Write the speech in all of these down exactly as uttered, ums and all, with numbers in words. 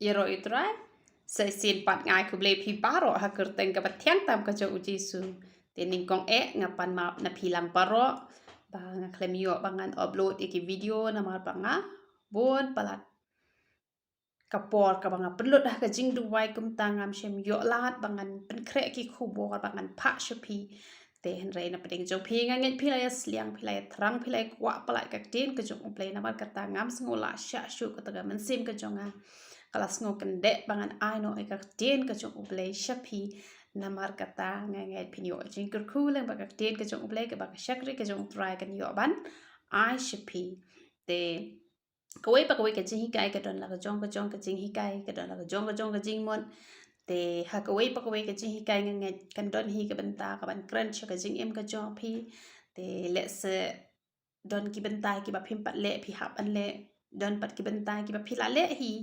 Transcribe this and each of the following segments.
Ïaroh ïa u Trai. Sa shisien pat nga ai khublei phi baroh ha ka kyrteng kaba thiang tam ka jong u Jisu. Te nyngkong eh nga pan map na phi lang baroh ba nga khlem ïoh ba ngan upload ïa ki video namar ba nga bun palat ka por kaba nga pynlut ha ka jingduwai, kumta ngam shym ïoh lad ba ngan pynkhreh ki khubor ba ngan phah sha phi. Te hynrei na pdeng jong phi nga ngeit phi la ïa sliang, phi la ïa thrang, phi la ïa kwah palat ka ktien ka jong U Blei, namar kata ngam sngew lah shah shuh kata ka mynsiem ka jong nga ka la sngew kyndeh ba ngan ai noh ïa ka ktien ka jong U Blei sha phi. Namar kata nga ngeit phin ïoh jingkyrkhu lyngba ka ktien ka jong U Blei kaba ka shakri ka jong U Trai kan ïoh ban ai sha phi. Te kawei pa kawei ka jinghikai ka don la ka jong ka jong ka jinghikai, ka don la ka jong ka jong ka jingmut. Te ha kawei pa kawei ka jinghikai nga ngeit kan don hi ka bynta kaban kren sha ka jingim ka jong phi. Te lehse don ki bynta kiba phim pat leh phi hap ban leh, don pat ki bynta kiba phi la leh hi.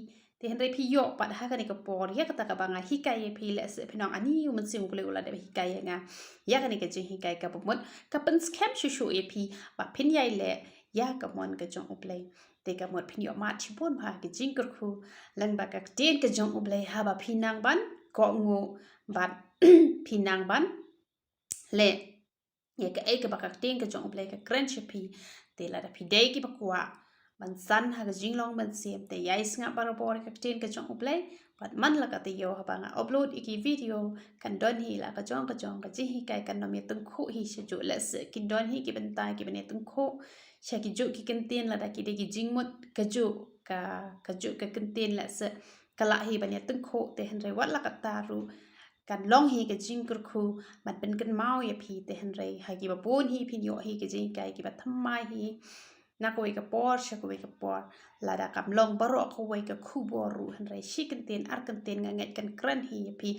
Te hynrei phi ïoh pat ha kane ka por ïa kata kaba nga hikai ïa phi, lehse phin ong ani u Mynsiem U Blei u la dep hikai ïa nga ïa kane ka jinghikai kaba mut ka pynskhem shuh shuh ïa phi ba phin ïai leh ïa ka mon ka jong U Blei. Te ka mut phin ïoh mad shibun bha ki jingkyrkhu lyngba ka ktien ka jong U Blei haba phi nang ban kohnguh bad phi nang ban leh ïa kaei kaba ka ktien ka jong U Blei ka kren sha phi. Te lada phi dei kiba kwah ban san ha ka jinglong mynsiem, te ïai sngap barabor ïa ka ktien ka jong U Blei. Bad man la ka taïew haba nga upload ïa ki video kan don hi la ka jong ka jong ka jinghikai, kan nym ïa tyngkhuh hi sha juh, lehse kin don hi ki bynta kiban ïa tyngkhuh sha ki juh ki kyntien, lada ki dei ki jingmut ka juh ka, ka juh ka kyntien lehse ka lah hi ban ïa tyngkhuh. Te hynrei wat la kata ruh kan long hi ka jingkyrkhu ban pynkynmaw ïa phi. Te hynrei ha kiba bun hi phin ïoh hi ka jinghikai kiba thymmai hi na kawei ka por sha kawei ka por. Lada kam long baroh kawei ka khubor ruh, hynrei shi kyntien ar kyntien nga ngeit kan kren hi ïa phi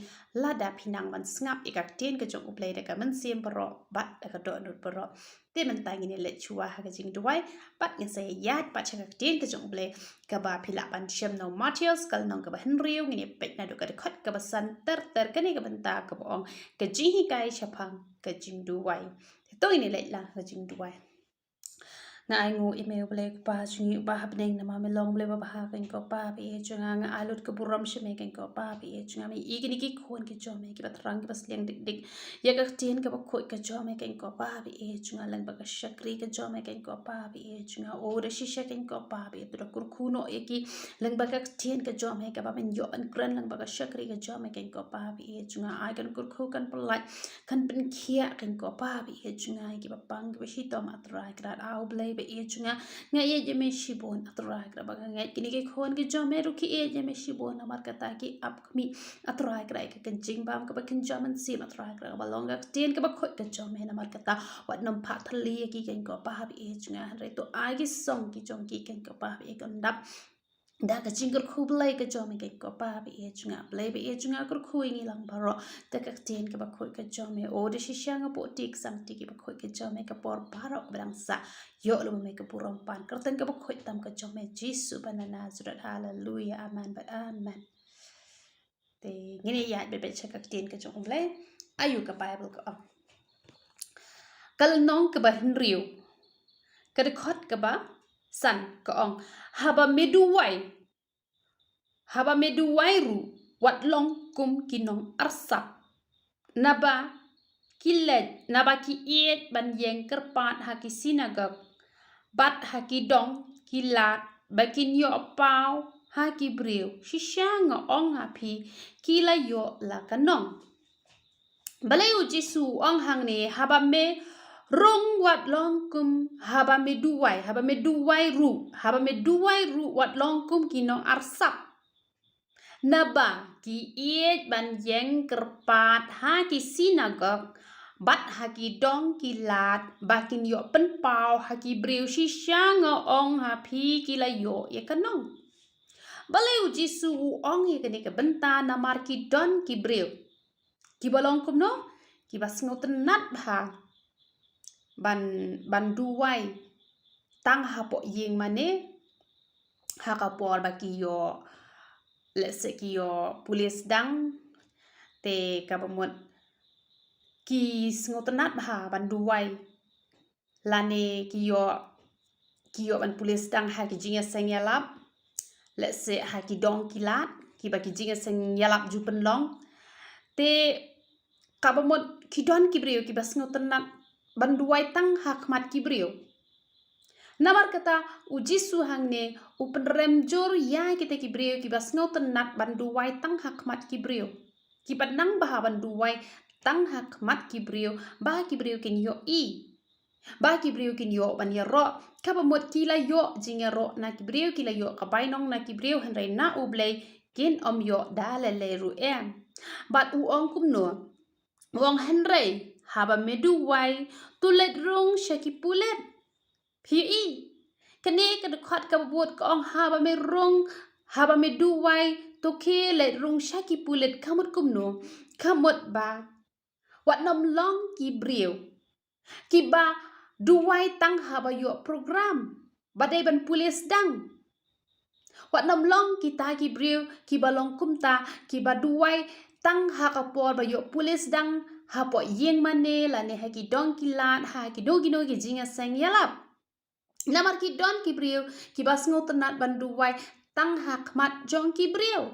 lada phi nang ban sngap ïa ka ktien ka jong U Blei da ka mynsiem baroh bad da ka dohnud baroh. Te mynta ngin ïa leit shuwa ha ka jingduwai bad ngin sa ïaid pat sha ka ktien ka jong U Blei kaba phi lah ban shem na u Mathaios ka lynnong kaba hynriew, ngin ïa peit naduh ka dkhot kaba san ter ter. Kane ka bynta kaba ong ka jinghikai shaphang ka jingduwai. Te to ngin ïa leit lang ha ka jingduwai. Nga ai nguh ïa me U Blei Kpa jong ngi uba ha bneng, namar me long Blei ba bha keiñ ko Pa ba ïeit jong nga. Nga ai lut ka burom sha me keiñ ko Pa ba ïeit jong nga. Me ïohi kine ki khun ki jong me kiba thrang kiba sliang dik dik ïa ka ktien kaba khuid ka jong me keiñ ko Pa ba ïeit jong nga, lyngba ka shakri ka jong me keiñ ko Pa ba ïeit jong nga. O da shisha keiñ ko Pa ba ïeit, to da kyrkhu noh ïa ki lyngba ka ktien ka jong me kaba men ïoh ban kren lyngba ka shakri ka jong me keiñ ko Pa ba ïeit jong nga. Ai kan kyrkhu, kan pyllait, kan pynkhiah keiñ ko Pa ba ïeit jong nga ïa kiba pang kiba shitom, A Trai Kynrad, A Blei ba ïeit jong nga. Nga ïeit ïa me shibun A Trai Kynrad, ba nga ngeit kine ki khun ki jong me ruh ki ïeit ïa me shibun, namar kata ki ap khmih A Trai Kynrad ïa ka kynjingbam kaba kynja mynsiem A Trai Kynrad, kaba long ka ktien kaba khuid ka jong me. Namar kata wat nym phah thylli ïa ki keiñ ko Pa ba ïeit jong nga, hynrei to ai ki song ki jong ki keiñ ko Pa ba ïeit, kan dap da ka jingkyrkhu Blei ka jong me keiñ ko Pa ba ïeit jong nga. Blei ba ïeit jong nga, kyrkhu ïa ngi lang baroh da ka ktien kaba khuid ka jong me. O da shisha nga buh tik sang tik kiba khuid ka jong me, ka por baroh kaba dang sah ïoh lem me ka burom pan kyrteng kaba khuid tam ka jong me Jisu ba na Nasareth. Haleluya, amen bad amen. Te ngin ïa ïaid beit beit sha ka ktien ka jong U Blei. Aïu ka Baibl ka ong? Ka lynnong kaba hynriew, ka dkhot kaba san ka ong, haba me duwai, haba me duwai ruh wat long kum ki nongarsap, naba ki leit, naba ki ïeit ban ïeng kyrpad ha ki sinagog bad ha ki dong ki lad, ba kin ïoh paw ha ki briew, shisha nga ong ha phi, ki la ïoh la ka nong. Balei u Jisu u ong hangne, haba me rung wat long kum, haba me duwai, haba me duwai ruh, haba me duwai ruh wat long kum ki nongarsap, naba ki ïeit ban ïeng kyrpad ha ki sinagog bad ha ki dong ki lad, ba kin ïoh pynpaw ha ki briew, shisha nga ong ha phi, ki la ïoh ïa ka nong. Balei u Jisu u ong ïa kane ka bynta? Namar ki don ki briew kiba long kumno, kiba sngewtynnat bha ban, ban duwai tang hapoh ïing mane ha ka por ba ki ïoh, lehse ki ïoh pule sdang, te kaba mut ki sngewtynnat bha ban duwai, lane ki ïoh, ki ïoh ban pule sdang ha ki jingïaseng ïalap, lehse ha ki dong ki lad, kiba ki jingïaseng ïalap ju pynlong. Te kaba mut ki don ki briew kiba sngewtynnat ban duwai tang ha khmat ki briew. Namar kata u Jisu hangne u pynrem jur ïa kita ki briew kiba sngewtynnat ban duwai tang ha khmat ki briew. Kiba nang bha ban duwai tang ha khmat ki briew ba ki briew kin ïohi. Ba ki briew kin ïoh ban ïaroh, kaba mut ki la ïoh jingïaroh na ki briew, ki la ïoh ka bainong na ki briew, hynrei na U Blei kin ym ïoh da lei lei ruh em. Bad u ong kumno? U ong hynrei haba me duwai, to leit rung sha ki pulit. Phi ïohi? Kane ka dkhot kaba bud ka ong haba me rung, haba me duwai, to khie leit rung sha ki pulit, ka mut kumno? Ka mut ba wat nym long ki briew kiba duwai tang haba ïoh program ba dei ban pule sdang. Wat nym long kita ki briew kiba long kumta, kiba duwai tang ha ka por ba ïoh pule sdang, hapoh ïing mane lane ha ki dong ki lad, ha kino kino ki jingïaseng ïalap. Namar ki don ki briew kiba sngewtynnat ban duwai tang ha khmat jong ki briew.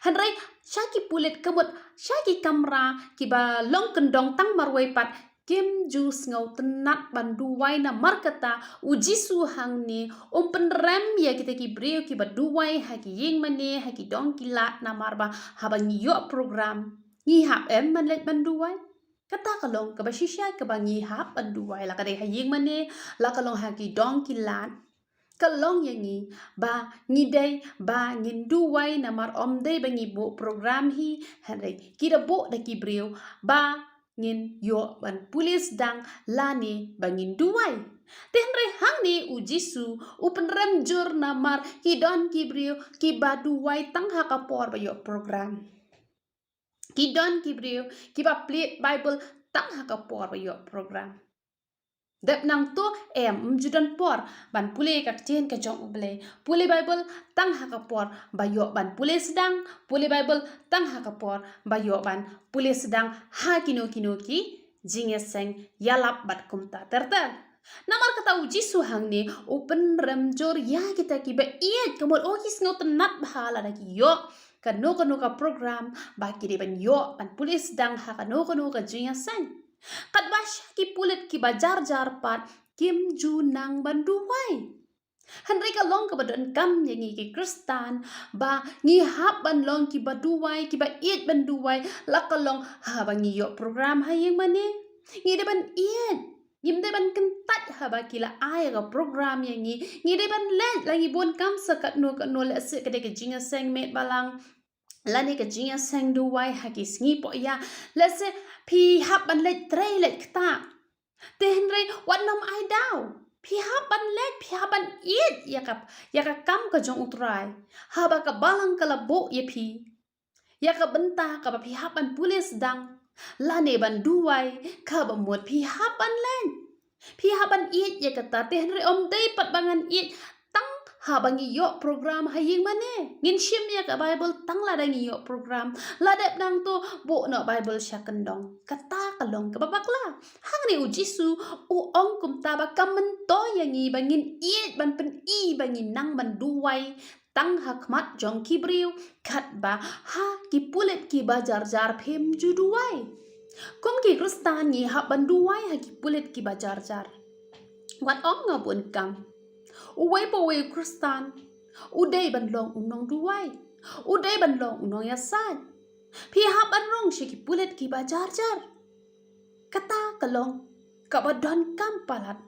Hynrei sha ki pulit, ka mut sha ki kamra kiba long kyndong tang marwei pat, kim ju sngewtynnat ban duwai. Namar kata u Jisu hangne um pynrem ïa kita ki briew kiba duwai ha ki ïing mane, ha ki dong ki lad, namar ba haba ngi ïoh program, ngi hap em ban leit ban duwai? Kata ka long kaba shisha kaba ngi hap ban duwai, la ka dei ha ïing mane, la ka long ha ki dong ki lad. Ka long ïa ngi ba ngi dei ba ngin duwai, namar ym dei ba ngi buh program hi, hynrei ki da buh da ki briew ba ngin ïoh ban pule sdang lane ba ngin duwai. Te hynrei hangne u Jisu u pynrem jur, namar ki don ki briew kiba duwai tang ha ka por ba ïoh program. Ki don ki briew kiba pule Baibl tang ha ka por ba ïoh program. Dep nangto em, ym ju don por ban pule ka ktien ka jong U Blei. Pule Baibl tang ha ka por ba ïoh ban pule sdang. Pule Baibl tang ha ka por ba ïoh ban pule sdang ha kino kino ki jingïaseng ïalap bad kumta ter ter. Namar kata u Jisu hangne u pynrem jur ïa kita kiba ïeit, ka mut u ki sngewtynnat bha lada ki ïoh kano kano ka program ba ki dei ban ïoh ban pule sdang ha kano kano ka jingïaseng. Katba sha ki pulit kiba jar jar pat kim ju nang ban duwai. Hynrei ka long kaba donkam ïa ngi ki Khristan ba ngi hap ban long kiba duwai, kiba ïeit ban duwai, la ka long haba ngi ïoh program ha ïing mane. Ngi dei ban ïeit. Ngim dei ban kyntait haba ki la ai ka program ïa ngi. Ngi dei ban leit, la ngi bun kam sa katno katno, lehse ka dei ka jingïaseng met balang lane ka jingïaseng duwai ha ki sngi poh ïa. Lehse phi hap ban leit trei leit ktah. Te hynrei wat nym ai daw. Phi hap ban leit, phi hap ban ïeit ïa ka, ïa ka kam ka jong U Trai. Haba ka balang ka la buh ïa phi ïa ka bynta kaba phi hap ban pule sdang lane ban duwai, kaba mut phi hap ban leit. Phi hap ban ïeit ïa kata. Te hynrei ym dei pat ba ngan ïeit tang haba ngi ïoh program ha ïing mane. Ngin shim ïa ka Baibl tang lada ngi ïoh program. La dep nangto, buh noh Baibl sha kyndong. Kata ka long kaba bakla. Hangne u Jisu u ong kumta ba ka myntoi ïa ngi ba ngin ïeit ban pyni ba ngi nang ban duwai tang ha khmat jong ki briew, katba ha ki pulit kiba jar jar phim ju duwai. Kum ki Khristan ngi hap ban duwai ha ki pulit kiba jar jar. Wat ong nga bun kam. Uwei pa uwei u Khristan u dei ban long u nongduwai. U dei ban long u nongïasaid. Phi hap ban rung sha ki pulit kiba jar jar. Kata ka long kaba donkam palat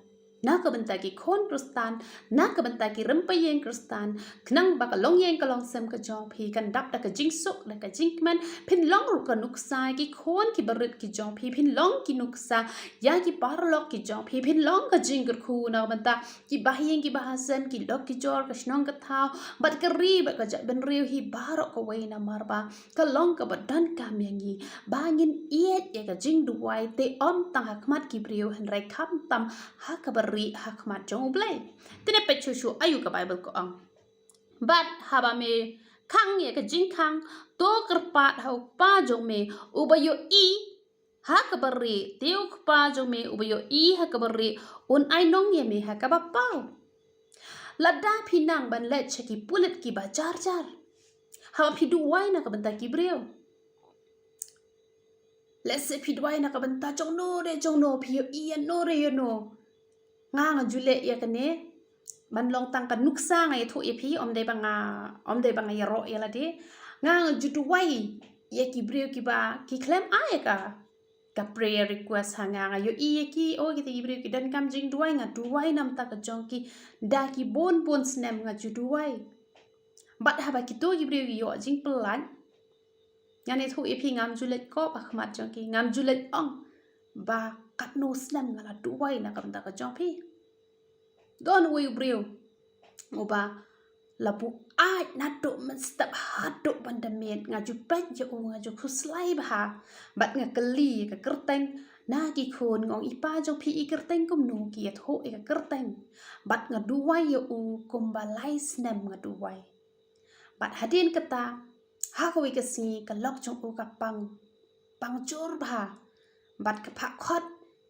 na ka bynta ki khun Khristan, na ka bynta ki rympei ïing Khristan, khnang ba ka longïing ka longsem ka jong phi kan dap da ka jingsuk, da ka jingkmen. Phin long ruh ka nuksa ki khun kiba rit ki jong phi, phin long ki nuksa ïa ki paralok ki jong phi, phin long ka jingkyrkhu na ka bynta ki bahaïing ki bahasem, ki lok ki jor, ka shnong ka thaw bad ka ri bad ka jaitbynriew hi baroh kawei, namar ba ka long kaba donkam ïa ngi ba ngin ïeit ïa ka jingduwai, te ym tang ha khmat ki briew hynrei khamtam ha kaba rieh ha khmat jong U Blei. Te ne peit shuh shuh aïu ka Baibl ka ong. Bad haba me khang ïa ka jingkhang, to kyrpad ha U Kpa jong me uba ïohi ha kaba rieh, te U Kpa jong me uba ïohi ha kaba rieh un ai nong ïa me ha kaba paw. Lada phi nang ban leit sha ki pulit kiba jar jar, Haba phi duwai na ka bynta ki briew, lehse phi duwai na ka bynta jong no re jong no, phi ïohi ïa no re ïa no. Nga nga ju leh ïa kane ban long tang ka nuksa nga ïathuh ïa phi, ym dei ba nga, ym dei ba nga ïaroh ïa lade. Nga nga ju duwai ïa ki briew kiba ki khlem ai ka ka prayer request ha nga. Nga ïohi ïa ki, oh, kita ki briew ki donkam jingduwai, nga duwai na bynta ka jong ki da ki bun bun snem nga ju duwai. Bad haba kito ki briew ki ïoh jingpyllait, ngan ïathuh ïa phi, ngam ju leit kop ha khmat jong ki, ngam ju leit ong ba katno snem nga la duwai na ka bynta ka jong phi. Don uwei u briew uba la buaid naduh mynstep haduh ban da miet. Nga ju peit ïa u, nga ju khuslai bha. Bad nga kylli ïa ka kyrteng na ki khun, nga ong, i pa jong phi, i kyrteng kumno? Ki ïathuh ïa ka kyrteng. Bad nga duwai ïa u kumba lai snem nga duwai. Bad hadien kata, ha kawei ka sngi ka lok jong u ka pang, pang jur bha. Bad ka phah khot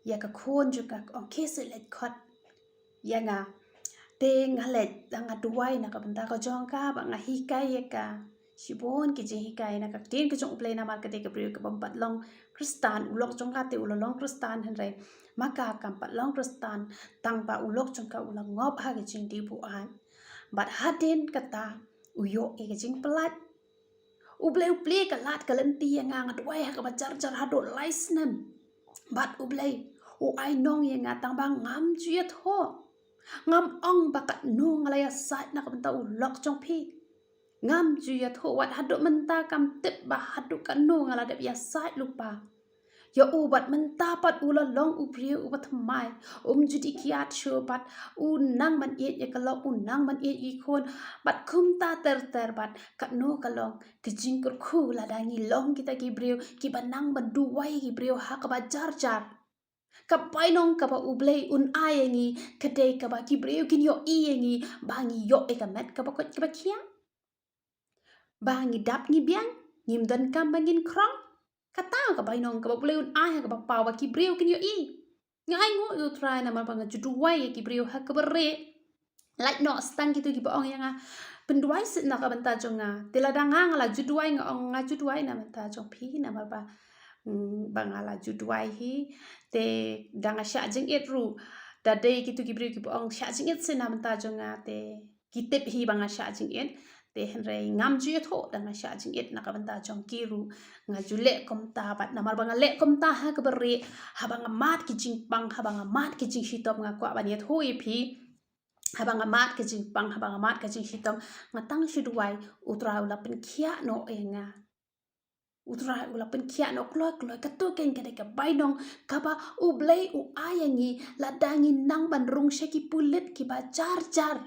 ïa ka khun jong ka, ka ong, khie seh leit khot ïa nga. Te nga leit, nga duwai na ka bynta ka jong ka, bad nga hikai ïa ka shibun ki jinghikai na ka ktien ka jong U Blei, namar ka dei ka briew ka bym pat long Khristan. U lok jong ka te u la long Khristan, hynrei ma ka kam pat long Khristan, tang ba u lok jong ka u la ngop ha ka jingdih buaid. Bad hadien kata u ïoh ïa ka jingpyllait. U Blei u plie ka lad ka lynti ïa nga, nga duwai ha kaba jar jar haduh lai snem. Bad U Blei u ai nong ïa nga, tang ba ngam ju ïathuh. Ngam ong ba katno nga la ïasaid na ka bynta u lok jong phi. Ngam ju ïathuh, wat haduh mynta kam tip ba haduh katno nga la dep ïasaid lypa ïa u. Bad mynta pat u la long u briew uba thymmai, um ju dih kiad shuh, bad u nang ban ïeit ïa ka lok, u nang ban ïeit ïa ki khun. Bad kumta ter ter, bad katno ka long ka jingkyrkhu lada ngi long kita ki briew kiba nang ban duwai ïa ki briew ha kaba jar jar. Ka bainong kaba U Blei un ai ïa ngi ka dei kaba ki briew kin ïohi ïa ngi ba ngi ïoh ïa ka met kaba koit kaba khiah, ba ngi dap ngi biang, ngim donkam ba ngin khrong. Kata ka bainong kaba U Blei un ai ha kaba paw ba ki briew kin ïohi. Nga ainguh ïa U Trai namar ba nga ju duwai ïa ki briew ha kaba rieh. Lait noh sa tang kito kiba ong ïa nga, pynduwai seh na ka bynta jong nga. Te lada nga nga la ju duwai, nga ong nga ju duwai na ka bynta jong phi namar ba, mm, ba nga la ju duwai hi. Te da nga shah jingit ruh, da dei kito ki briew kiba ong shah jingit seh na ka bynta jong nga, te ki tip hi ba nga shah jingit. Te hynrei ngam ju ïathuh da nga shah jingit na ka bynta jong ki ruh. Nga ju leh kumta, bad namar ba nga leh kumta ha kaba rieh, haba nga mad ki jingpang, haba nga mad ki jingshitom, nga kwah ban ïathuh ïa phi. Haba nga mad ki jingpang, haba nga mad ki jingshitom, nga tang shu duwai, U Trai u la pynkhiah noh ïa nga. U Trai u la pynkhiah noh kloi kloi. Kato keiñ ka dei ka bainong kaba U Blei u ai ïa ngi lada ngi nang ban rung sha ki pulit kiba jar jar.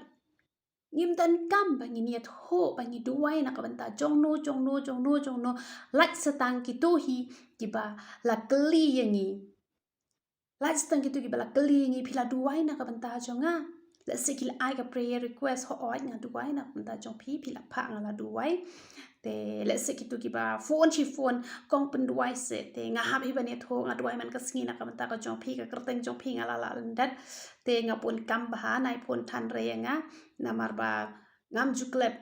Ngim donkam ba ngin ïathuh ba ngi duwai na ka bynta jong no jong no jong no jong no. Lait sa tang kito hi kiba la kylli ïa ngi. Lait sa tang kito kiba la kylli ïa ngi, phi la duwai na ka bynta jong nga? Lehse ki la ai ka prayer request, hooid nga duwai na ka bynta jong phi, phi la phah nga la duwai. Te lehse kito kiba phone shi phone, kong pynduwai seh, te nga hap hi ban ïathuh, nga duwai man ka sngi na ka bynta ka jong phi, ka kyrteng jong phi nga la lah lyndet. Te nga bun kam bha, nai phone than re ïa nga, namar ba ngam ju klet.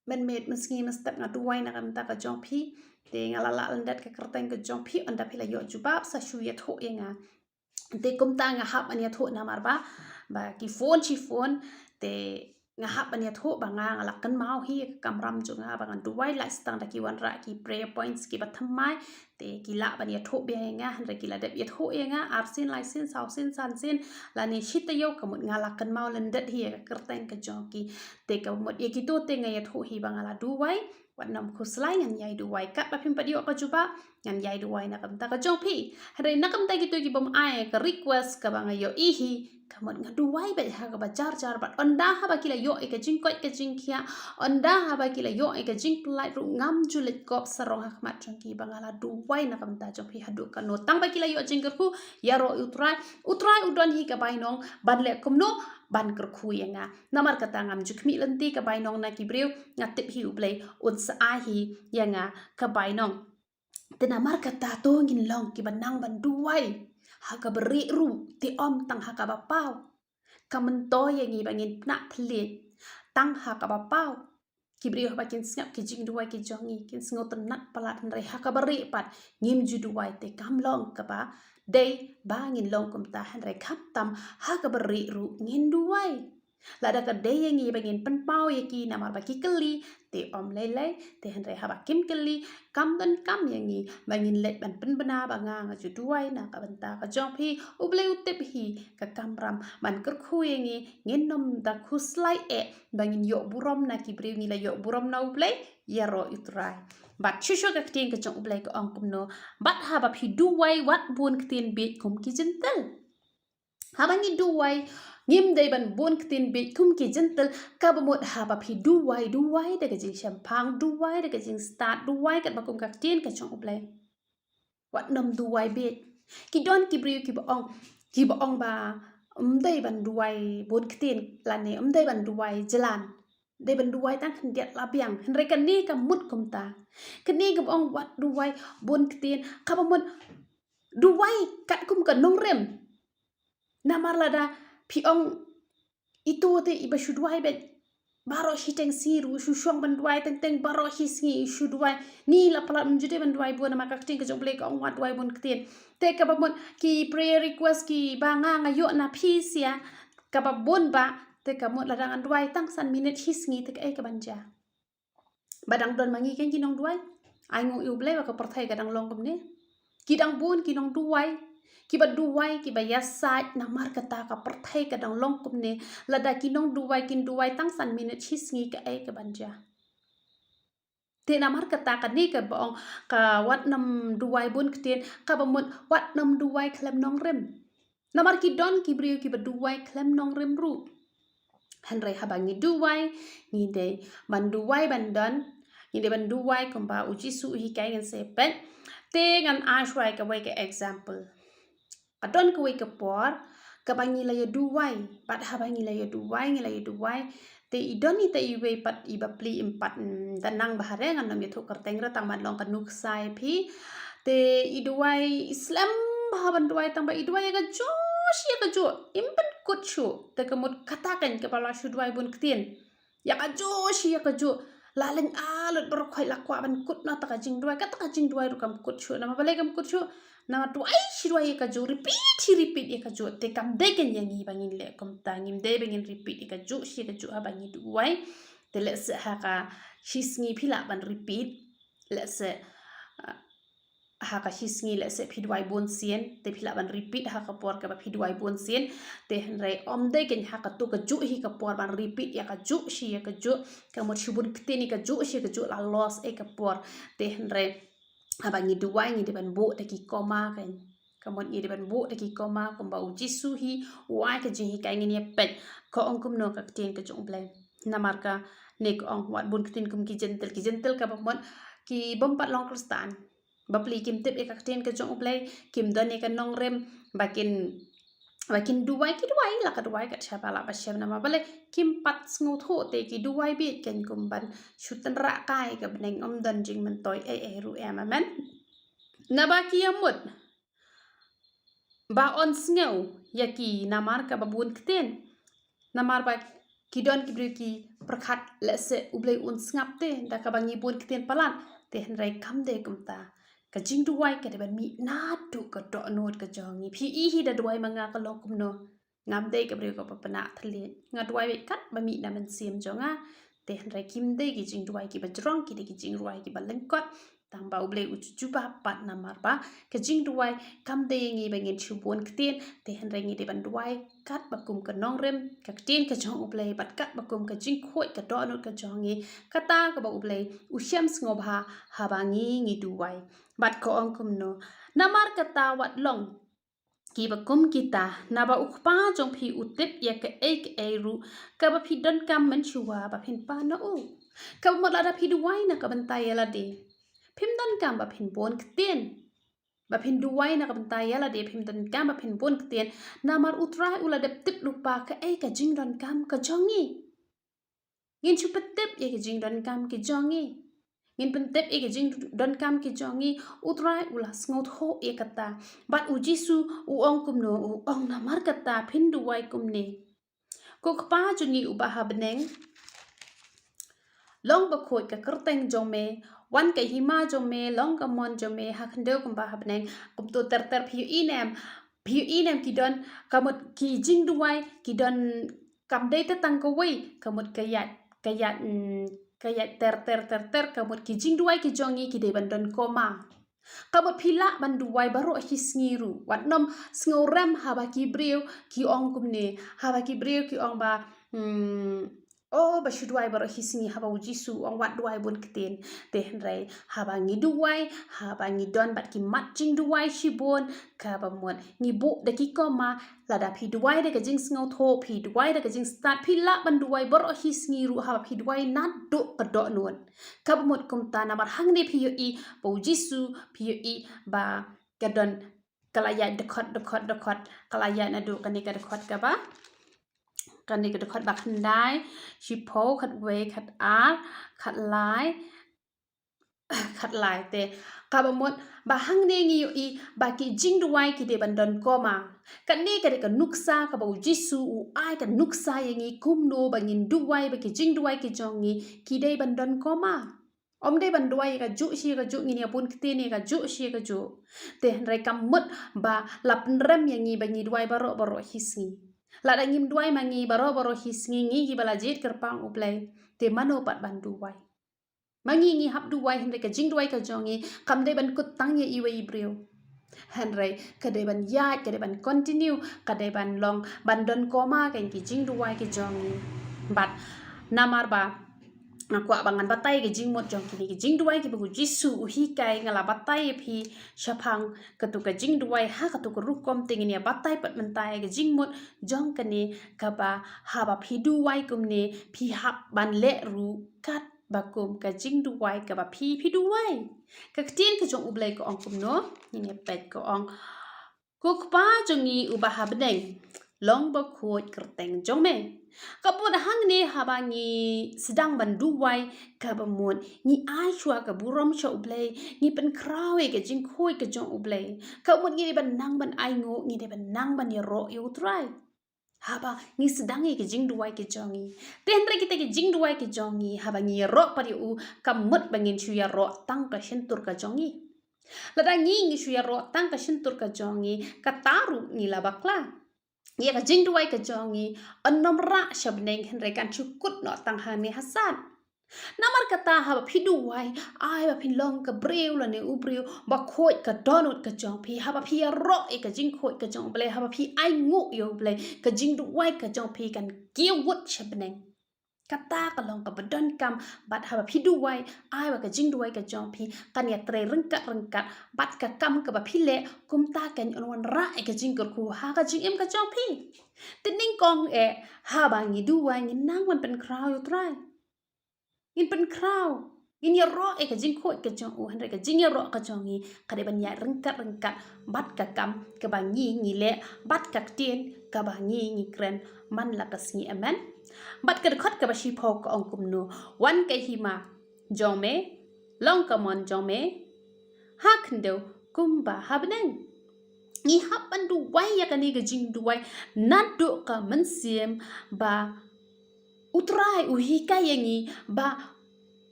Mynmiet, mynsngi, mynstep nga duwai na ka bynta ka jong phi. Te nga la lah lyndet ka kyrteng ka jong phi, ynda phi la ïoh jubab sa shu ïathuh ïa nga. Te kumta nga hap ban ïathuh namar ba, ba ki phone shi phone, te nga hap ban ïathuh ba nga, nga la kynmaw hi ka kamram jong nga ba nga duwai, lait sa tang da ki wanrah ki prayer points kiba thymmai, te ki lah ban ïathuh biang ïa nga, hynrei ki la dep ïathuh ïa nga arsien, laisien, sawsien, sansien, lane shi taïew, ka mut nga la kynmaw lyndet hi ïa ka kyrteng ka jong ki. Te ka mut ïa kito te nga ïathuh hi ba nga la duwai. Wat nym khuslai, ngan ïai duwai. Katba phim pat ïoh ka jubab, ngan ïai duwai na ka bynta ka jong phi. Hynrei na ka bynta kito ki bym ai ka request kaba nga ïohi hi, ka mut nga duwai beit ha kaba jar jar, bad ynda haba ki la ïoh ïa ka jingkoit ka jingkhiah, ynda haba ki la ïoh ïa ka jingpyllait ruh, ngam ju leit kop sarong ha khmat jong ki ba nga la duwai na ka bynta jong phi haduh katno. Tang ba ki la ïoh jingkyrkhu, ïaroh ïa U Trai. U Trai u don hi ka bainong ban leh kumno, ban kyrkhu ïa nga. Namar kata ngam ju khmih lynti ka bainong na ki briew, nga tip hi U Blei un sa ai hi ïa nga ka bainong. Te namar kata to ngin long kiba nang ban duwai ha kaba rieh ruh, te ym tang ha kaba paw. Ka myntoi ïa ngi ba ngin pynah thylliej tang ha kaba paw. Ki briew haba kin sngap ki jingduwai ki jong ngi, kin sngewtynnat palat, hynrei ha kaba rieh pat ngim ju duwai, te kam long kaba dei ba ngin long kumta, hynrei khamtam ha kaba rieh ruh ngin duwai. Lada ka dei ïa ngi ba ngin pynpaw ïa ki namar ba ki kylli, te ym lei lei, te hynrei haba kim kylli, kam donkam ïa ngi ba ngin leit ban pynbna ba nga nga ju duwai na ka bynta ka jong phi. U Blei u tip hi ka kamram ban kyrkhu ïa ngi, ngin nym da khuslai eh ba ngin ïoh burom na ki briew, ngi la ïoh burom na U Blei, ïaroh ïa U Trai. Bad shuh shuh ka ktien ka jong U Blei ka ong kumno, bad haba phi duwai wat bun ktien bieit kum ki jentil. Haba ngi duwai, ngim dei ban bun ktien bieit kum ki jentil, kaba mut haba phi duwai, duwai da ka jingshemphang, duwai da ka jingstad, duwai katba kum ka ktien ka jong U Blei. Wat nym duwai bieit. Ki don ki briew kiba ong, kiba ong ba ym dei ban duwai bun ktien, lane ym dei ban duwai jlan. Dei ban duwai tang khyndiat la biang. Hynrei kane kam mut kumta. Kane kaba ong wat duwai bun ktien, kaba mut duwai katkum ka nongrim. Namar lada phi ong ito te iba shu duwai beit baroh shiteng sngi ruh, shu shong ban duwai teng teng baroh shi sngi shu duwai. Ni la palat ym ju dei ban duwai bun, namar ka ktien ka jong U Blei ka ong wat duwai bun ktien. Te kaba mut ki prayer request kiba nga nga ïoh na phi sha kaba bun ba, te ka mut lada ngan duwai tang san minit shi sngi te kaei kaban jia? Ba dang don ma ngi kein ki nongduwai. Ai nguh ïa U Blei ba ka pyrthei ka dang long kumne. Ki dang bun ki nongduwai, kiba duwai, kiba ïasaid, namar kata ka pyrthei ka dang long kumne. Lada ki nongduwai kin duwai tang san minit shi sngi, kaei kaban jia? Te namar kata kane kaba ong ka wat nym duwai bun ktien, kaba mut wat nym duwai khlem nongrim. Namar ki don ki briew kiba duwai khlem nongrim ruh. Hynrei haba ngi duwai, ngi dei ban duwai ban don, ngi dei ban duwai kumba U Jisu u hikai. Ngan sa peit, te ngan ai shuwa kawei ka example. Ka don kawei ka por kaba ngi la ïa duwai, bad haba ngi la ïa duwai, ngi la ïa duwai, te i don ita iwei pat iba plie, im pat, mm, da nang bha re, ngan nym ïathuh kyrteng re tang ban long ka nuksa ïa phi. Te i duwai, i slem bha ban duwai, tang ba i duwai ïa kajuh shi ïa kajuh, im pynkut shuh. Te ka mut kata kein kaba la shu duwai bun ktien. Ïa kajuh shi ïa kajuh. La lynga lut baroh khoit, la kwah ban kut noh ta ka jingduwai, kata ka jingduwai ruh kam kut shuh. Namar balei kam kut shuh? Namar duwai shi duwai ïa kajuh, repeat shi repeat ïa kajuh. Te kam dei kein ïa ngi ba ngin leh kumta, ngim dei ba ngin repeat ïa kajuh shi ïa kajuh haba ngi duwai. Te lehse ha ka shi sngi phi lah ban repeat, lehse, ah, ha ka shi sngi lehse phi duwai bun sien, te phi lah ban repeat ha ka por kaba phi duwai bun sien. Te hynrei ym dei kein ha kato kajuh hi ka por ban repeat ïa kajuh shi ïa kajuh. Ka mut shu bun ktien ïa kajuh shi ïa kajuh, la loss ei ka por. Te hynrei haba ngi duwai ngi dei ban buh da ki comma kein. Ka mut ngi dei ban buh da ki comma kumba U Jisu hi u ai ka jinghikai. Ngin ïa peit ka ong kumno ka ktien ka jong U Blei. Namar kane ka ong wat bun ktien kum ki jentil, ki jentil kaba mut ki bym pat long Khristan. Bapli kim tip ïa ka ktien ka jong U Blei, kim don ïa ka nongrim ba kin, ba kin duwai, ki duwai la ka duwai kat shaba lah ba shem, namar balei? Kim pat sngewthuh, te ki duwai bieit kein kum ban shu tynrah kai ka bneng, ym don jingmyntoi ei ei ruh em. Amen. Naba ki ïa mut ba yn sngew ïa ki namar kaba bun ktien. Namar ba ki don ki briew ki pyrkhat lehse U Blei un sngap te da kaba ngi bun ktien palat. Te hynrei kam dei kumta. Ka jingduwai ka dei ban mih naduh ka dohnud ka jong ngi. Phi i hi da duwai ma nga ka long kumno? Ngam dei ka briew kaba pynah thylliej. Nga duwai beit katba mih na mynsiem jong nga. Te hynrei kim dei ki jingduwai kiba jrong, ki dei ki jingduwai kiba lyngkot. Tang ba U Blei u ju jubab pat, namar ba ka jingduwai kam dei ïa ngi ba ngin shu bun ktien, te hynrei ngi dei ban duwai katba kum ka nongrim ka ktien ka jong U Blei, bad katba kum ka jingkhuid ka dohnud ka jong ngi, kata kaba U Blei u shem sngewbha haba ngi ngi duwai. Bad ka ong kumno? Namar kata wat long kiba kum kita, naba U Kpa jong phi u tip ïa kaei kaei ruh kaba phi donkam mynshuwa ba phin pan na u. Kaba mut lada phi duwai na ka bynta ïa lade, phim donkam ba phin bun ktien. Ba phin duwai na ka bynta ïa lade, phim donkam ba phin bun ktien. Namar U Trai u la dep tip lypa kaei ka jingdonkam ka jong ngi. Ngin shu pyntip ïa ki jingdonkam ki jong ngi. Ngin pyntip ïa ki jingdonkam ki jong ngi, U Trai u la sngewthuh ïa kata. Bad U Jisu u ong kumno? U ong, namar kata phin duwai kumne: Ko Kpa jong ngi uba ha bneng, long bakhuid ka kyrteng jong me, wan ka hima jong me, long ka mon jong me ha khyndew kumba ha bneng. Kumto ter ter phi ïohi ne em, phi ïohi ne em ki don, ka mut ki jingduwai ki don, kam dei tang kawei, ka mut ka ïaid, ka ïaid, mm, ka ïaid ter ter ter ter, ka mut ki jingduwai ki jong ngi ki dei ban don comma. Ka mut phi lah ban duwai baroh hi sngi ruh. Wat nym sngewrem haba ki briew ki ong kumne, haba ki briew ki ong ba, hmm, oh, ba shu duwai baroh hi sngi, haba U Jisu u ong wat duwai bun ktien. Te hynrei haba ngi duwai, haba ngi don bad ki mat jingduwai shibun, kaba mut ngi buh da ki comma, lada phi duwai da ka jingsngewthuh, phi duwai da ka jingstad, phi lah ban duwai baroh hi sngi ruh haba phi duwai naduh ka dohnud. Kaba mut kumta namar hangne phi ïohi ba U Jisu, phi ïohi ba ka don, ka la ïaid dkhot, dkhot, dkhot, ka la ïaid naduh kane ka dkhot kaba, kane ka dkhot ba khyndai, shiphew, khatwei, khatar, khatlai, khatlai te. Kaba mut ba hangne ngi ïohi ba ki jingduwai ki dei ban don comma. Kane ka dei ka nuksa kaba U Jisu u ai ka nuksa ïa ngi kumno ba ngin duwai, ba ki jingduwai ki jong ngi ki dei ban don comma. Ym dei ban duwai ïa kajuh shi kajuh, ngin ïa bun ktien ïa kajuh shi kajuh. Te hynrei kam mut ba la pynrem ïa ngi ba ngi duwai baroh baroh hi sngi. Lada ngim duwai ma ngi baroh baroh hi sngi, ngi kiba la jied kyrpang U Blei, te mano pat ban duwai? Ma ngi ngi hap duwai hynrei ka jingduwai ka jong ngi kam dei ban kut tang ïa iwei i briew. Hynrei ka dei ban ïaid, ka dei ban continue, ka dei ban long, ban don comma ka ïa ki jingduwai ki jong ngi. Bad namar ba nga kwah ba ngan batai ka jingmut jong kine ki jingduwai kiba U Jisu u hikai, nga la batai ïa phi shaphang katu ka jingduwai ha katu ka rukom, te ngin ïa batai pat mynta ïa ka jingmut jong kane kaba haba phi duwai kumne phi hap ban leh ruh kat ba kum ka jingduwai kaba phi, phi duwai. Ka ktien ka jong U Blei ka ong kumno? Ngin ïa peit, ka ong, Ko Kpa jong ngi uba ha bneng, long bakhuid kyrteng jong me. Kaba mut hangne haba ngi sdang ban duwai, kaba mut ngi ai shuwa ka burom sha U Blei, ngi pynkhraw ïa ka jingkhuid ka jong U Blei. Kaba mut ngi dei ban nang ban ainguh, ngi dei ban nang ban ïaroh ïa U Trai. Haba ngi sdang ïa ki jingduwai ki jong ngi. Te hynrei kita ki jingduwai ki jong ngi, haba ngi ïaroh pat ïa u, kam mut ba ngin shu ïaroh tang ka shyntur ka jong ngi. Lada ngi ngi shu ïaroh tang ka shyntur ka jong ngi, kata ruh ngi la bakla. Ïa ka jingduwai ka jong ngi yn nym rah sha bneng, hynrei kan shu kut noh tang hangne ha sat. Namar kata haba phi duwai, ai ba phin long ka briew lane u briew bakhuid ka dohnud ka jong phi, haba phi ïaroh ïa ka jingkhuid ka jong U Blei, haba phi ainguh ïa U Blei, ka jingduwai ka jong phi kan kiew wut sha bneng. Kata ka long kaba donkam, bad haba phi duwai, ai ba ka jingduwai ka jong phi kan ïatrei ryngkat ryngkat bad ka kam kaba phi leh, kumta kan yn wanrah ïa ka jingkyrkhu ha ka jingim ka jong phi. Te nyngkong eh, haba ngi duwai ngin nang ban pynkhraw ïa U Trai. Ngin pynkhraw, ngin ïaroh ïa ka jingkhuid ka jong u, hynrei ka jingïaroh ka jong ngi ka dei ban ïaid ryngkat ryngkat bad ka kam kaba ngi ngi leh, bad ka ktien kaba ngi ngi kren man la ka sngi. Amen. Bad ka dkhot kaba shiphew ka ong kumno? Wan ka hima jong me, long ka mon jong me ha khyndew kumba ha bneng. Ngi hap ban duwai ïa kane ka jingduwai naduh ka mynsiem, ba U Trai u hikai ïa ngi ba,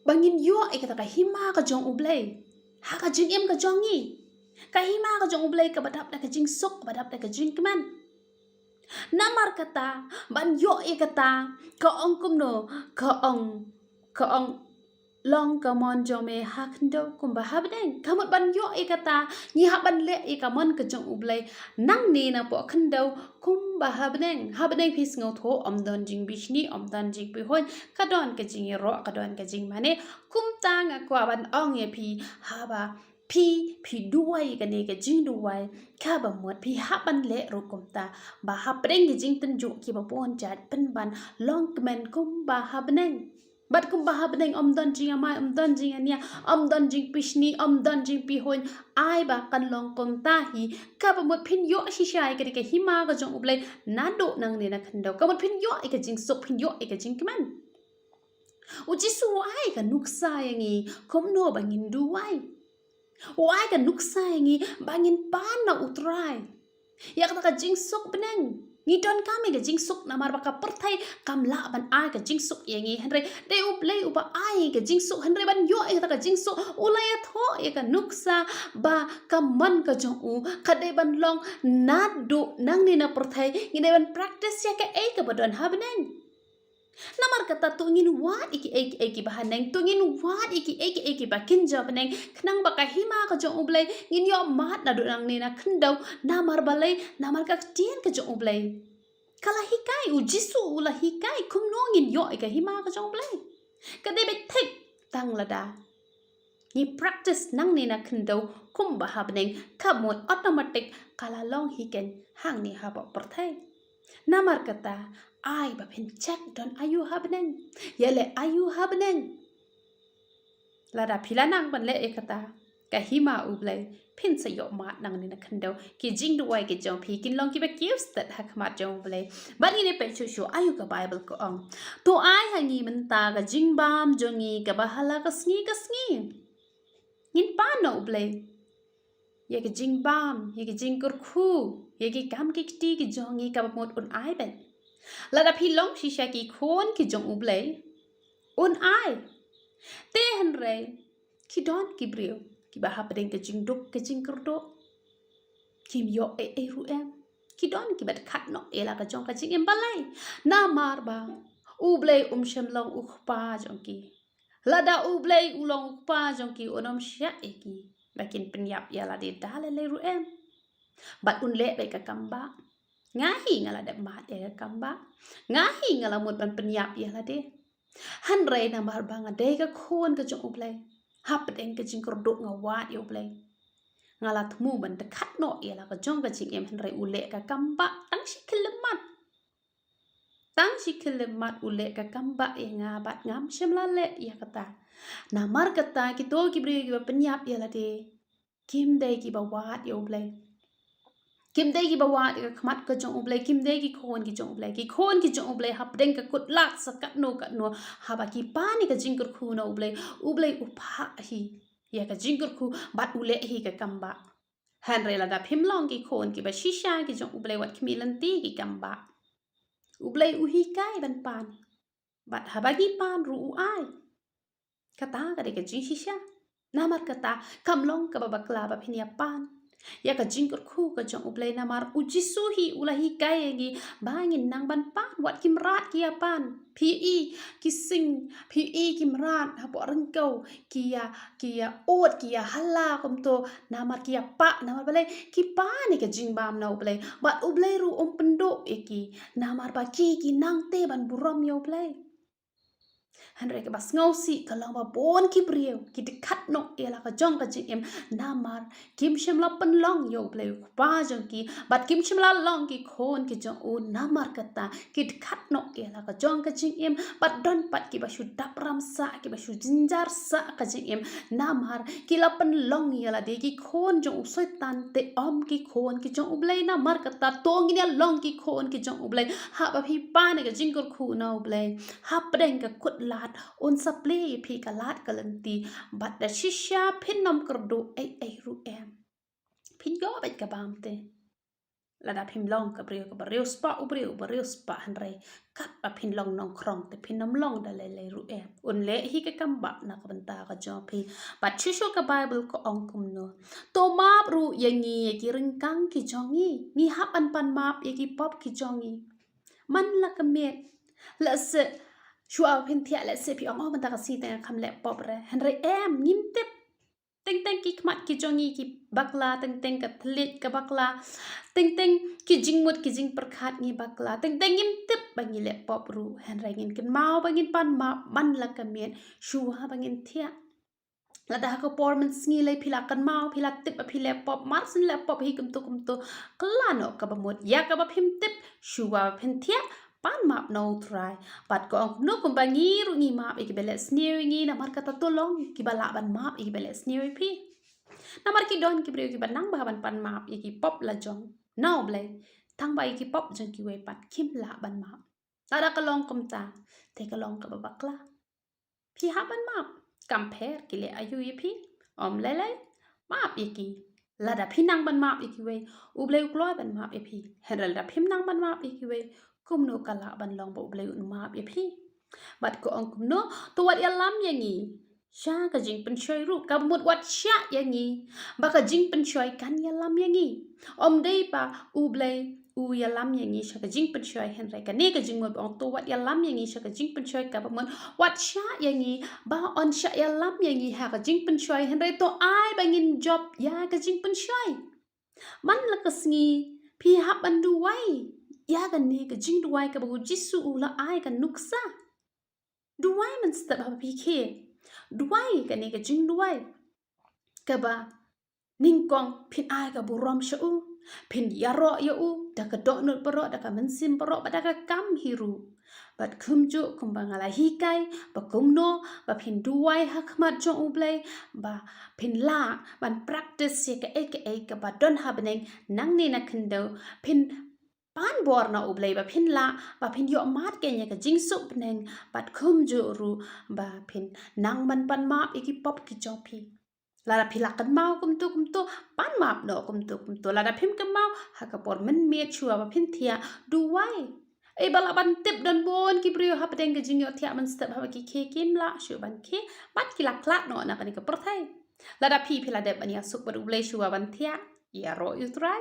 ba ngin ïoh ïa kata ka hima ka jong U Blei ha ka jingim ka jong ngi. Ka hima ka jong U Blei kaba dap da ka jingsuk, kaba dap da ka jingkmen. Namar kata, ban ïoh ïa kata, ka ong kumno? Ka ong, ka ong, long ka mon jong me ha khyndew kumba ha bneng. Ka mut ban ïoh ïa kata, ngi hap ban leh ïa ka mon ka jong U Blei nangne napoh khyndew kumba ha bneng. Ha bneng phi sngewthuh, ym don jingbishni, ym don jingpihuiñ, ka don ka jingïaroh, ka don ka jingmane. Kumta nga kwah ban ong ïa phi, haba phi, phi duwai kane ka jingduwai, kaba mut phi hap ban leh ruh kumta, ba hapdeng ki jingtynjuh kiba bun jait, pynban long kmen kumba ha bneng. Bad kumba ha bneng ym don jingamai, ym don jingania, ym don jingpishni, ym don jingpihuiñ, ai ba kan long kumta hi. Kaba mut phin ïoh shisha ïa kane ka hima ka jong U Blei naduh nangne na khyndew. Kaba mut phin ïoh ïa ka jingsuk, phin ïoh ïa ka jingkmen. U Jisu u ai ka nuksa ïa ngi kumno ba ngin duwai. U ai ka nuksa ïa ngi ba ngin pan na U Trai ïa kata ka jingsuk bneng. Ngi donkam ïa ka jingsuk namar ba ka pyrthei kam lah ban ai ka jingsuk ïa ngi, hynrei dei U Blei uba ai ïa ka jingsuk, hynrei ban ïoh ïa kata ka jingsuk u la ïathoh ïa ka nuksa ba ka mon ka jong u ka dei ban long naduh nangne na pyrthei, ngi dei ban practice ïa kaei kaba don ha bneng. Namar kata to ngin wad ïa kiei kiei kiba ha bneng, to ngin wad ïa kiei kiei kiba kynja bneng, khnang ba ka hima ka jong U Blei ngin ïoh mad naduh nangne na khyndew. Namar balei? Namar ka ktien ka jong U Blei ka la hikai, U Jisu u la hikai kumno ngin ïoh ïa ka hima ka jong U Blei. Ka dei beit thik tang lada ngi practice nangne na khyndew kumba ha bneng, ka mut automatic ka la long hi keiñ hangne hapoh pyrthei. Namar kata, ai ba phin check don aïu ha bneng, ïaleh aïu ha bneng. Lada phi la nang ban leh ïa kata, ka hima U Blei, phin sa ïoh mad nangne na khyndew. Ki jingduwai ki jong phi kin long kiba kiew stet ha khmat jong U Blei. Bad ngin ïa peit shuh shuh aïu ka Baibl ka ong. To ai ha ngi mynta ka jingbam jong ngi kaba ha la ka sngi ka sngi. Ngin pan na U Blei ïa ka jingbam, ïa ka jingkyrkhu, ïa ki kam ki kti ki jong ngi kaba mut un ai beit. Lada phi long shisha ki khun ki jong U Blei, un ai. Te hynrei ki don ki briew kiba hapdeng ka jingduk ka jingkyrduh kim ïoh ei ei ruh em. Ki don kiba dkhat noh ïa la ka jong ka jingim. Balei? Namar ba U Blei um shym long U Kpa jong ki. Lada U Blei u long U Kpa jong ki, un ym shah ïa ki ba kin pynïap ïa lade da lei lei ruh em. Bad un leh beit ka kam bah. Nga hi nga la dep mad ïa ka kam bah. Nga hi nga la mut ban pynïap ïa lade. Hynrei namar ba nga dei ka khun ka jong U Blei, hapdeng ka jingkyrduh nga wad ïa U Blei. Nga la thmu ban dkhat noh ïa la ka jong ka jingim, hynrei u leh ka kam bah tang shi khyllipmat. Tang shi khyllipmat u leh ka kam bah ïa nga bad ngam shym la leh ïa kata. Namar kata kito ki briew kiba pynïap ïa lade kim dei kiba wad ïa U Blei. Kim dei kiba wad ïa ka khmat ka jong U Blei, kim dei ki khun ki jong U Blei. Ki khun ki jong U Blei hapdeng ka kut lad sa katno katno, haba ki pan ïa ka jingkyrkhu na U Blei, U Blei u phah hi ïa ka jingkyrkhu bad u leh hi ka kam bah. Hynrei lada phim long ki khun kiba shisha ki jong U Blei, wat khmih lynti ki kam bah. U Blei u hikai ban pan. Bad haba ngi pan ruh u ai. Kata ka dei ka jingshisha. Namar kata kam long kaba bakla ba phin ïa pan ïa ka jingkyrkhu ka jong U Blei, namar U Jisu hi u la hikai ïa ngi ba ngin nang ban pan. Wat ki mrad ki ïa pan. Phi i ki sing, phi i ki mrad hapoh ryngkew ki ïa, ki ïa ud, ki ïa hala kumto, namar ki ïa pah. Namar balei? Ki pan ïa ka jingbam na U Blei. Bad U Blei ruh um pynduh ïa ki. Namar ba ki, ki nang te ban burom ïa U Blei. Hynrei kaba sngewsih ka long ba bun ki briew ki dkhat noh ïa la ka jong ka jingim, namar kim shym la pynlong ïa U Blei U Kpa jong ki, bad kim shym la long ki khun ki jong u. Namar kata ki dkhat noh ïa la ka jong ka jingim. Bad don pat kiba shu dap ram sah, kiba shu jynjar sah ka jingim, namar ki la pynlong ïa lade ki khun jong u Soitan, te ym ki khun ki jong U Blei. Namar kata to ngin ïa long ki khun ki jong U Blei. Haba phi pan ïa ka jingkyrkhu na U Blei, hapdeng ka kut lad un sa plie ïa phi ka lad ka lynti. Bad da shisha phin ym kyrduh ei ei ruh em. Phin ïoh beit ka bam te. Lada phim long ka briew kaba riewspah u briew, uba riewspah, hynrei katba phin long nongkhrong te phin ym long da lei lei ruh em. Un leh hi ka kam bah na ka bynta ka jong phi. Bad shuh shuh ka Baibl ka ong kumno? To map ruh ïa ngi ïa ki ryngkang ki jong ngi. Ngi hap ban pan map ïa ki pop ki jong ngi. Man la ka miet, lehse shuwa phin thiah, lehse phi ong, oh, mynta ka sngi te nga kham leh pop re. Hynrei em, ngim tip. Teng teng ki khmat ki jong ngi ki bakla, teng teng ka thylliej ka bakla, teng teng ki jingmut ki jingpyrkhat ngi bakla, teng teng ngim tip ba ngi leh pop ruh. Hynrei ngin kynmaw ba ngin pan map man la ka miet shuwa ba ngin thiah. Lada ha ka por mynsngi lei phi la kynmaw, phi la tip ba phi leh pop, mar shen leh pop hi kumto kumto, kylla noh kaba mut. Ïa kaba phim tip, shuwa ba phin thiah, pan map na U Trai. Bad ka ong kumno kumba ngi ruh ngi map ïa kiba leh sniew ïa ngi, namar kata to long kiba lah ban map ïa kiba leh sniew ïa phi. Namar ki don ki briew kiba nang bha ban pan map ïa ki pop la jong na U Blei, tangba ïa ki pop jong kiwei pat kim lah ban map. Lada ka long kumta, te ka long kaba bakla. Phi hap ban map. Kam pher ki leh aïu ïa phi, ym lei lei, map ïa ki. Lada phi nang ban map ïa kiwei, U Blei u kloi ban map ïa phi. Hynrei lada phim nang ban map ïa kiwei, kumno ka lah ban long ba U Blei un map ïa phi? Bad ka ong kumno, to wat ïalam ïa ngi sha ka jingpynshoi ruh, kaba mut wat shah ïa ngi ba ka jingpynshoi kan ïalam ïa ngi. Ym dei ba U Blei u ïalam ïa ngi sha ka jingpynshoi, hynrei kane ka jingmut ba ong to wat ïalam ïa ngi sha ka jingpynshoi, kaba mut wat shah ïa ngi ba un shah ïalam ïa ngi ha ka jingpynshoi, hynrei to ai ba ngin jop ïa ka jingpynshoi. Man la ka sngi phi hap ban duwai ïa kane ka jingduwai kaba U Jisu u la ai ka nuksa. Duwai mynstep haba phi khie. Duwai kane ka jingduwai kaba nyngkong phin ai ka burom sha u, phin ïaroh ïa u da ka dohnud baroh, da ka mynsiem baroh, bad da ka kam hi ruh. Bad kumjuh kumba nga la hikai ba kumno ba phin duwai ha khmat jong U Blei, ba phin lah ban practice ïa kaei kaei kaba don ha bneng nangne na khyndew, phin pan bor na U Blei ba phin lah, ba phin ïoh mad kein ïa ka jingsuk bneng, bad kumjuh ruh ba phin nang ban pan map ïa ki pop ki jong phi. Lada phi lah kynmaw kumto kumto, pan map noh kumto kumto. Lada phim kynmaw, ha ka por mynmiet shuwa ba phin thiah, duwai. Ei, ba lah ban tip, don bun ki briew hapdeng ka jingïohthiah mynstep haba ki khie kim lah shuh ban khie, bad ki la khlad noh na kane ka pyrthei. Lada phi, phi la dep ban ïasuk bad U Blei shuwa ban thiah, ïaroh ïa U Trai.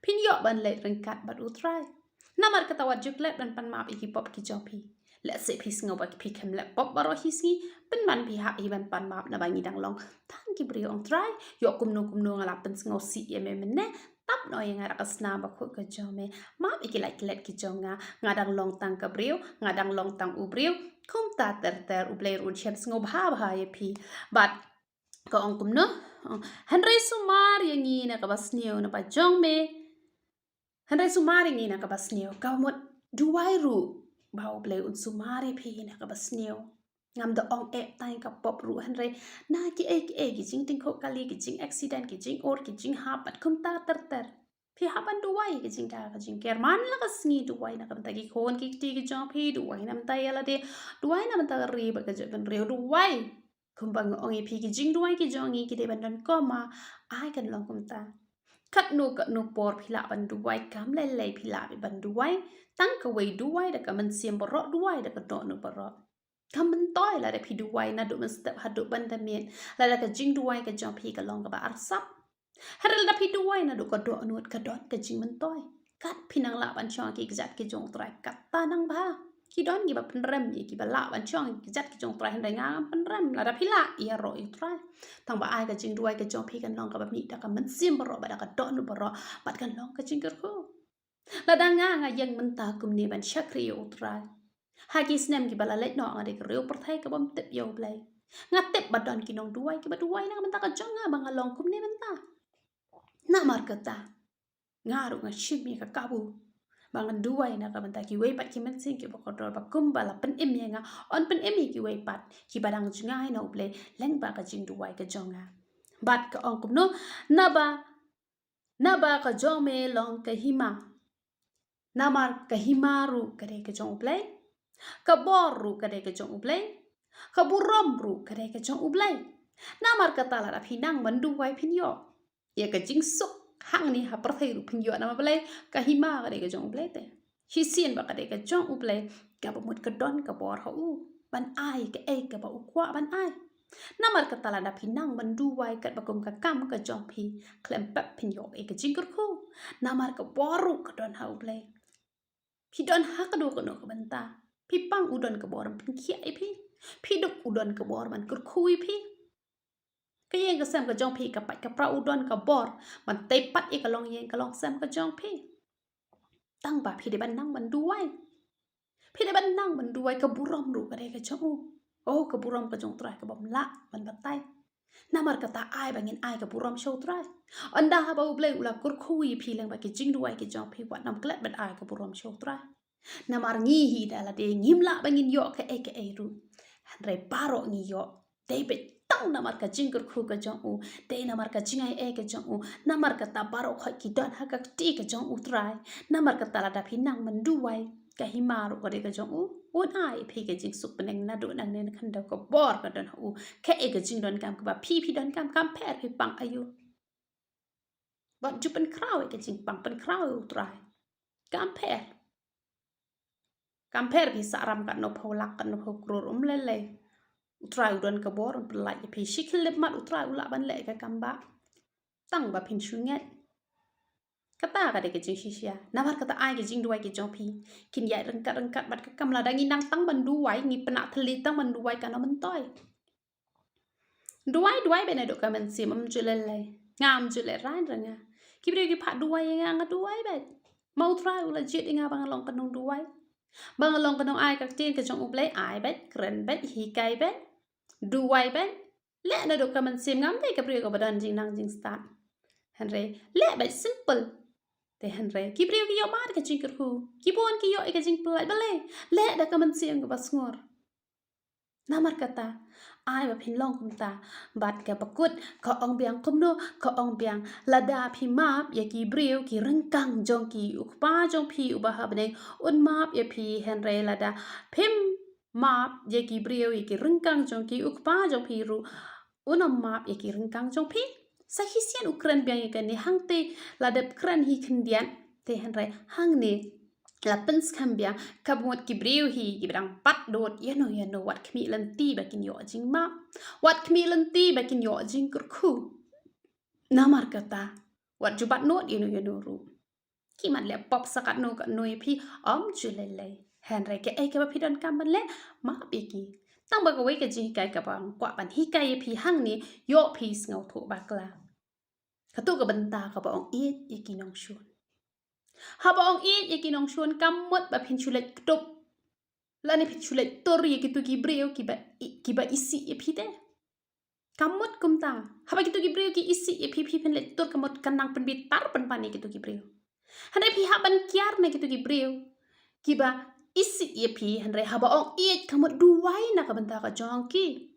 Phin ïoh ban leit ryngkat bad U Trai. Namar kata wat ju klet ban pan map ïa ki pop ki jong phi. Lehse phi sngew ba phi khlem leh pop baroh hi sngi, pynban phi hap hi ban pan map, naba ngi dang long tang ki briew, ong Trai. Ïoh kumno kumno nga la pynsngewsih ïa me mynne, tap noh ïa nga da ka snam bakhuid ka jong me. Map ïa ki lait klet ki jong nga, nga dang long tang ka briew, nga dang long tang u briew. Kumta ter ter, U Blei ruh un shem sngewbha bha ïa phi. Bad ka ong kumno? Ong, hynrei sumar ïa ngi na kaba sniew na ba jong me. Hynrei sumar ïa ngi na kaba sniew, kaba mut duwai ruh ba U Blei un sumar ïa phi na kaba sniew. Ngam da ong eh tang ka pop ruh, hynrei na kiei kiei, ki jingtyngkhuh kali, ki jingaccident, ki jingor, ki jinghap, bad kumta ter ter, phi hap ban duwai ka jingda ka jingker. Man la ka sngi duwai na ka bynta ki khun ki kti ki jong phi, duwai na bynta ïa lade, duwai na bynta ka ri bad ka jaitbynriew, duwai. Kumba nga ong ïa phi, ki jingduwai ki jong ngi ki dei ban don kum ma ai, kan long kumta. Katno katno por phi lah ban duwai, kam lei lei phi lah ban duwai. Tang kawei duwai da ka mynsiem baroh, duwai da ka dohnud baroh. Kam myntoi lada phi duwai naduh mynstep haduh ban da miet, lada ka jingduwai ka jong phi ka long kaba arsap. Hynrei lada phi duwai naduh ka dohnud, ka don ka jingmyntoi. Kat phi nang lah ban shong ki kjat ki jong U Trai, kata nang bha. Ki don kiba pynrem ïa kiba lah ban shong ki kjat ki jong U Trai, hynrei nga ngam pynrem. Lada phi lah, ïaroh ïa U Trai. Tang ba ai ka jingduwai ka jong phi kan long kaba mih da ka mynsiem baroh bad da ka dohnud baroh, bad kan long ka jingkyrkhu. Lada nga, nga ïeng mynta kumne ban shakri ïa U Trai, ha ki snem kiba la leit noh nga dei ka riew pyrthei kabym tip ïa U Blei. Nga tip ba don ki nongduwai kiba duwai na ka bynta ka jong nga ba nga long kumne mynta. Namar kata, nga ruh nga shim ïa ka kabu ba ngan duwai na ka bynta kiwei pat ki mynsiem kiba kordor, ba kumba la pynim ïa nga, yn pynim ïa kiwei pat kiba dang jngai na U Blei lyngba ka jingduwai ka jong nga. Bad ka ong kumno, naba, naba ka jong me long ka hima. Namar ka hima ruh ka dei ka jong U Blei. Ka bor ruh ka dei ka jong U Blei. Ka burom ruh ka dei ka jong U Blei. Namar kata lada phi nang ban duwai phin ïoh ïa ka jingsuk hangne ha pyrthei ruh phin ïoh, namar balei? Ka hima ka dei ka jong U Blei te. Shisien ba ka dei ka jong U Blei, kaba mut ka don ka bor ha u ban ai kaei kaba u kwah ban ai. Namar kata lada phi nang ban duwai katba kum ka kam ka jong phi, khlem pep phin ïoh ïa ka jingkyrkhu. Namar ka bor ruh ka don ha U Blei. Phi don ha kano kano ka bynta, phi pang u don ka bor ban pynkhiah ïa phi. Phi duk u don ka bor ban kyrkhu ïa phi. Ka ïing ka sem ka jong phi, ka pait ka pra, u don ka bor ban tei pat ïa ka longïing ka longsem ka jong phi. Tang ba phi dei ban nang ban duwai. Phi dei ban nang ban duwai. Ka burom ruh ka dei ka jong u. Oh, ka burom ka jong U Trai kabym lah ban batai. Namar kata ai ba ngin ai ka burom sha U Trai. Ynda haba U Blei u la kyrkhu ïa phi lyngba ki jingduwai ki jong phi, wat nym klet ban ai ka burom sha U Trai. Namar ngi hi da lade ngim lah ba ngin ïoh kaei kaei ruh. Hynrei baroh ngi ïoh dei beit tang namar ka jingkyrkhu ka jong u, dei namar ka jingai ei ka jong u. Namar kata baroh khoit ki don ha ka kti ka jong U Trai. Namar kata lada phi nang ban duwai, ka hima ruh ka dei ka jong u. Un ai ïa phi ka jingsuk bneng naduh nangne na khyndew, ka bor ka don ha u. Kaei ka jingdonkam kaba phi phi donkam, kam pher phi pang aïu. Bad ju pynkhraw ïa ka jingpang, pynkhraw ïa u Trai. Kam pher. Kam pher phi sah ram katno phew lak, katno phew klur, um lei lei. U Trai u don ka bor, un pyllait ïa phi. Shi khyllipmat u Trai u lah ban leh ka kam ba tang ba phin shu ngeit. Kata ka dei ka jingshisha. Namar kata ai ka jingduwai ka jong phi. Kin ïaid ryngkat ryngkat bad ka kam, lada ngi nang tang ban duwai, ngi pynah thylli tang ban duwai, kano myntoi. Duwai, duwai beit naduh ka mynsiem, ym ju lei lei. Nga ym ju lehrain re nga. Ki briew ki phah duwai ïa nga, nga duwai beit. Ma u Trai u la jied ïa nga ba nga long ka nongduwai. Ba nga long ka nongai ka ktien ka jong U Blei, ai beit, kren beit, hikai beit. Duwai beit. Leh naduh ka mynsiem, ngam dei ka briew kaba don jingnang jingstad. Hynrei leh beit, simple. Te hynrei ki briew ki ïoh mad ka jingkyrkhu. Ki bun ki ïoh ïa ka jingpyllait, balei? Leh da ka mynsiem kaba sngur. Namar kata, ai ba phin long kumta. Bad kaba kut ka ong biang kumno, ka ong biang, lada phi map ïa ki briew ki ryngkang jong ki, U Kpa jong phi uba ha bneng un map ïa phi. Hynrei lada phim map ïa ki briew, ïa ki ryngkang jong ki, U Kpa jong phi ruh un ym map ïa ki ryngkang jong phi. Sa shisien u kren biang ïa kane, hangta la dep kren hi khyndiat. Te hynrei hangne la pynskhem biang, ka mut ki briew hi kiba dang pat dud ïano ïano, wat khmih lynti ba kin ïoh jingmap, wat khmih lynti ba kin ïoh jingkyrkhu. Namar kata, wat ju bat nud ïano ïano ruh. Ki mat leh pop sa katno katno ïa phi, ym ju lei lei. Hynrei kaei kaba phi donkam ban leh, map ïa ki. Tang ba kawei ka jinghikai kaba nga kwah ban hikai ïa phi hangne, ïoh phi sngewthuh bakla. Kato ka bynta kaba ong ïeit ïa ki nongshun. Haba ong ïeit ïa ki nongshun, kam mut ba phin shu leit kdup lane phin shu leit tur ïa kito ki briew kiba i-, kiba isih ïa phi te. Kam mut kumta. Haba kito ki briew ki isih ïa phi, phi phin leit tur, ka mut kan nang pynbitar pynban ïa kito ki briew. Hynrei phi hap ban kiar na kito ki briew kiba isih ïa phi, hynrei haba ong ïeit, ka mut duwai na ka bynta ka jong ki.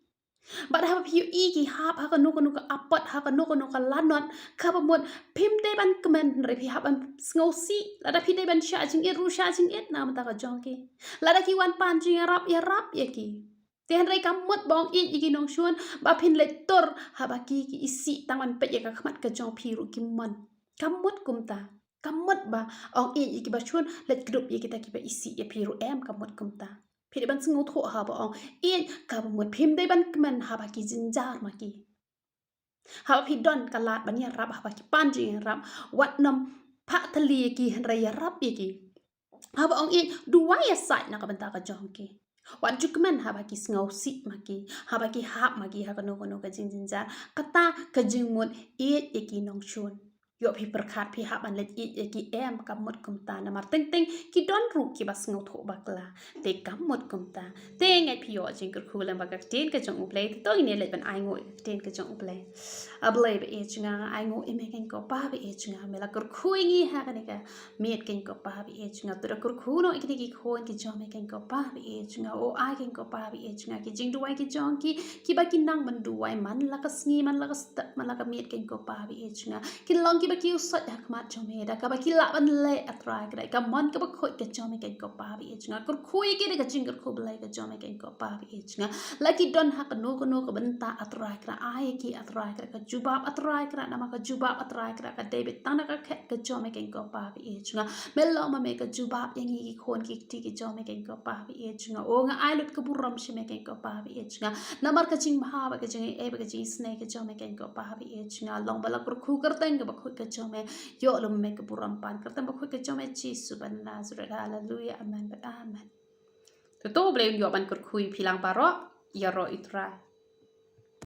Bad haba phi ïohi ki hap ha kano kano ka apot, ha kano kano ka lanot, kaba mut phim dei ban kmen, hynrei phi hap ban sngewsih. Lada phi dei ban shah jingit ruh, shah jingit na ka bynta ka jong ki. Lada ki wan pan jingïarap, ïarap ïa ki. Te hynrei kam mut ba ong ïeit ïa ki nongshun ba phin leit tur haba ki, ki isih, tang ban peit ïa ka khmat ka jong phi ruh kim mon. Kam mut kumta. Kam mut ba ong ïeit ïa kiba shun, leit kdup ïa kita kiba isih ïa phi ruh, em, kam mut kumta. Phi dei ban sngewthuh haba ong ïeit, kaba mut phim dei ban kmen haba ki jynjar ma ki. Haba phi don ka lad ban ïarap, haba ki pan jingïarap, wat nym phah thylli ïa ki, hynrei ïarap ïa ki. Haba ong ïeit, duwai ïasaid na ka bynta ka jong ki. Wat ju kmen haba ki sngewsih ma ki, haba ki hap ma ki ha kano kano ka jingjynjar. Kata ka jingmut ïeit ïa ki nongshun. Ïoh phi pyrkhat phi hap ban leit ïeit ïa ki, em, kam mut kumta, namar teng teng ki don ruh kiba sngewthuh bakla. Te kam mut kumta. Te ngeit phi ïoh jingkyrkhu lem bad ka ktien ka jong U Blei. Te to ngin ïa leit ban ainguh ïa ka ktien ka jong U Blei. A Blei ba ïeit jong nga, nga ainguh ïa me keiñ ko Pa ba ïeit jong nga, me la kyrkhu ïa ngi ha kane ka miet keiñ ko Pa ba ïeit jong nga. To da kyrkhu noh ïa kine ki khun ki jong me keiñ ko Pa ba ïeit jong nga. O ai keiñ ko Pa ba ïeit jong nga ki jingduwai ki jong ki, kiba ki nang ban duwai man la ka sngi, man la ka step, man la ka miet keiñ ko Pa ba ïeit jong nga. Kin long kiba kiew soit ha khmat jong me da kaba ki lah ban leh, A Trai Kynrad, ka mon kaba khuid ka jong me keiñ ko Pa ba ïeit jong nga. Kyrkhu ïa ki da ka jingkyrkhu Blei ka jong me keiñ ko Pa ba ïeit jong nga. La ki don ha kano kano ka bynta, A Trai Kynrad, ai ïa ki, A Trai Kynrad, ka jubab, A Trai Kynrad, namar ka jubab, A Trai Kynrad, ka dei beit tang na ka khet ka jong me keiñ ko Pa ba ïeit jong nga. Me long ma me ka jubab ïa ngi ki khun ki kti ki jong me keiñ ko Pa ba ïeit jong nga. O nga ai lut ka burom sha me keiñ ko Pa ba ïeit jong nga. Namar ka jingbha bad ka jingaiei bad ka jingisynei ka jong me keiñ ko Pa ba ïeit jong nga. Long ba la kyrkhu kyrteng kaba khuid ka jong me. Ïoh lem ma me ka burom pan kyrteng ba khuid ka jong me Jisu ba na Nasareth. Haleluya. Amen bad amen. To to U Blei un ïoh ban kyrkhu ïa phi lang baroh. Ïaroh ïa U Trai.